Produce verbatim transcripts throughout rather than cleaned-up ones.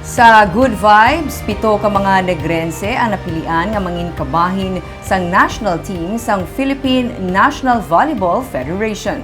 Sa Good Vibes, pito ka mga Negrense ang napilian nga mangin kabahin sang national team sang Philippine National Volleyball Federation.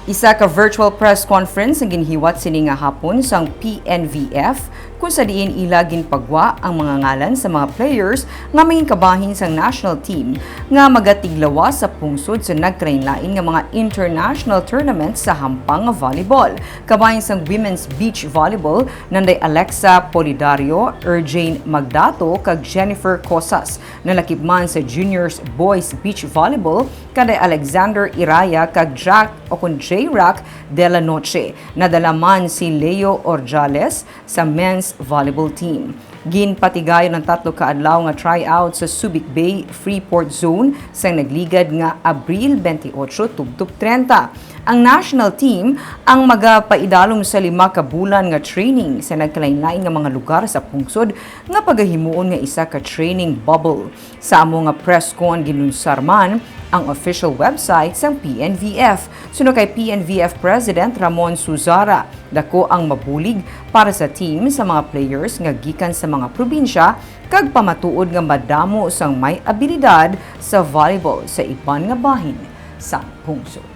Isa ka virtual press conference ang ginhiwat sini nga hapon sang P N V F, kung sa diin ila ginpagwa ang mga ngalan sa mga players nga mangin kabahin sang national team nga magatiglawas sa pungsod sa nagkalainlain nga mga international tournament sa hampang nga volleyball. Kabahin sang women's beach volleyball, nanday Alexa Polidario, Erjane Magdato, kag Jennifer Cosas. Nalakip man sa juniors boys beach volleyball, kanday Alexander Iraya kag Jack o kon J-Rack de la Noche. Nadala man si Leo Orjales sa men's volleyball team. Ginpatigayon ang tatlo ka adlaw nga tryout sa Subic Bay Freeport Zone sang nagligad nga Abril twenty-eight tubtob treinta. Ang national team ang magapaidalom sa lima ka bulan nga training sa nagkalainlain nga mga lugar sa pungsod nga pagahimuon nga isa ka training bubble. Sa amo nga press con, ginunsar man ang official website sang P N V F. Suno kay P N V F President Ramon Suzara, dako ang mabulig para sa team sa mga players nga gikan sa mga probinsya kag pamatuod nga madamo sang may abilidad sa volleyball sa iban nga bahin sang pungsod.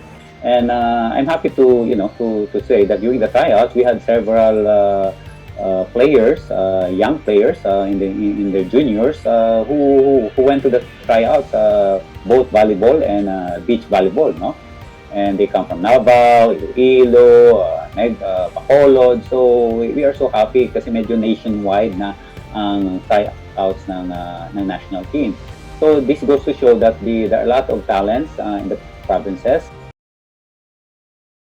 And uh, I'm happy to, you know, to, to say that during the tryouts, we had several uh, uh, players, uh, young players uh, in, the, in, in their juniors uh, who, who, who went to the tryouts, uh, both volleyball and uh, beach volleyball, no? And they come from Nabao, Iloilo, uh, Neg, uh, Bacolod. So we, we are so happy kasi medyo nationwide na ang tryouts ng, uh, ng national team. So this goes to show that the, there are a lot of talents uh, in the provinces.